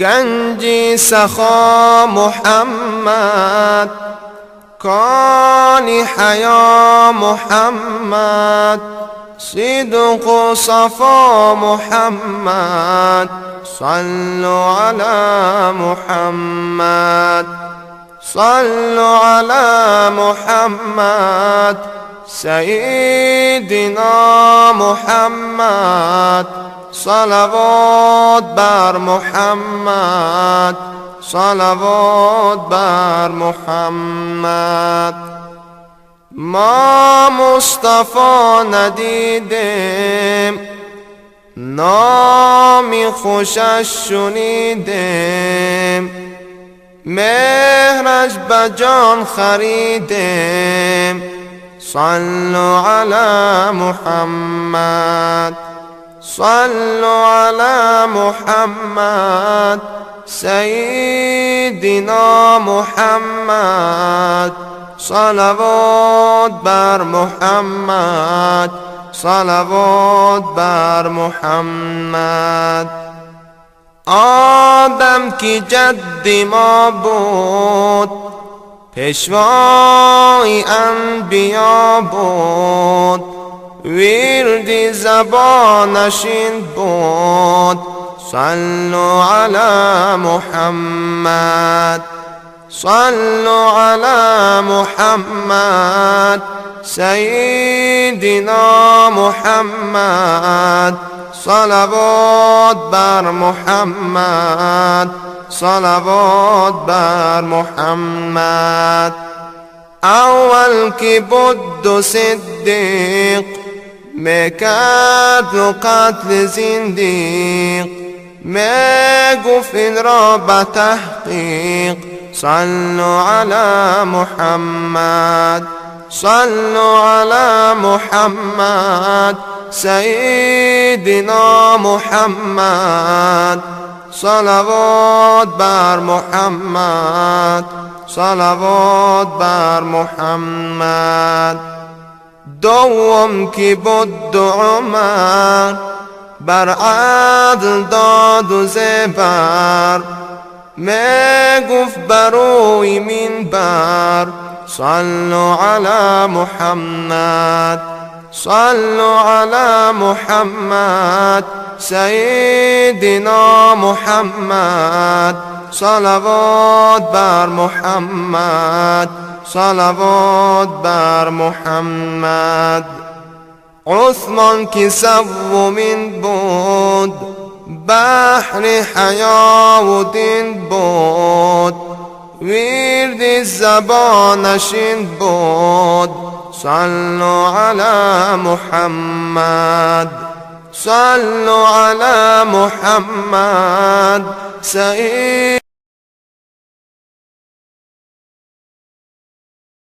گنج سخا محمد، کان حیا محمد، صدق صفا محمد، صلوا على محمد، صلوا على محمد، سيدنا محمد، صلوات بر محمد، صلوات بر محمد. ما مصطفی ندیدیم، نامی خوشش شنیدیم، مهرش به جان خریدیم. صلوا علی محمد، صلوا علی محمد، سیدنا محمد، صلوات بر محمد، صلوات بر محمد. آدم کی جد ما بود، پیشوای انبیا بود، ورد زبانش این بود، صلوا علی محمد، صلوا علی محمد، سیدنا محمد، صلوات بر محمد، صلوات بر محمد. اول کی بود صدیق، میکرد و قتل زندیق، میگفت این را به تحقیق. صلوا علی محمد، صلوا علی محمد، سیدنا محمد، صلوات بر محمد، صلوات بر محمد. دوم کی بود عمر، بر عدل داد و زبر، میگفت بروی منبر، صلوا علی محمد، صلوا علی محمد، سیدنا محمد، صلوات بر محمد، صلوات بر محمد. عثمان کی سومین بود، بحر حیا و دین بود، ورد زبانش این بود، صلوا علی محمد، صلوا علی محمد، سید